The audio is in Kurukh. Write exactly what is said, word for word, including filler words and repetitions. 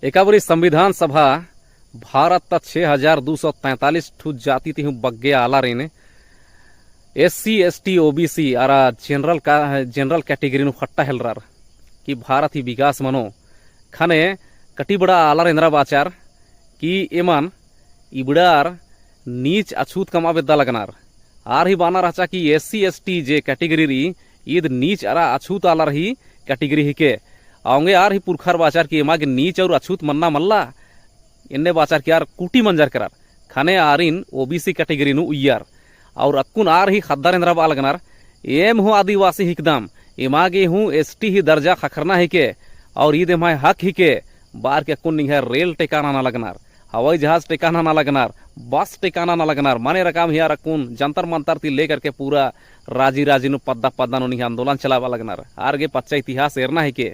एकाबरी संविधान सभा भारत ता छह हजार दो सौ तैंतालीस ठू जाति ती हूँ बग्गे आलारिन SC, ST, OBC अरा general का, general category नू खट्टा हेलरर कि भारत ही विकास मनो। खने कटिबड़ा आलर एन्दरा बाचर कि एमन इबड़ार नीच अछूत कमआ बेद्दा लगनर। आर ही बानर रहचा कि SC, ST जे category रई, ईद नीच अरा अछूत आलर ही category हिके। औंगे आर ही पुरखर बाचर कि एमा गे नीच और अछूत मन्ना मल्ला, एन्ने बाचर कि आर कुटी मंजर केरर। खने आरिन OBC category नू उइयर। और अक्कुन आर ही ख़द्दर एन्दरा बआ लगनर, एम हूँ आदिवासी हिकदम, एमा गे हूँ ST ही दर्जा ख़क्खरना हिके, और ईद एम्है हक हिके, बअर के अक्कुन निंग्है रेल टेका नना लगनर, हवाई जहाज टेका नना लगनर, बस टेका नना लगनर, मने रकम ही आर अक्कुन जंतर मंतर ती लेकर के पूरा राजी राजी नू पद्दा पद्दा नू निंग्है आंदोलन चलाबआ लगनर। आर गे पच्चा इतिहास एरना हिके,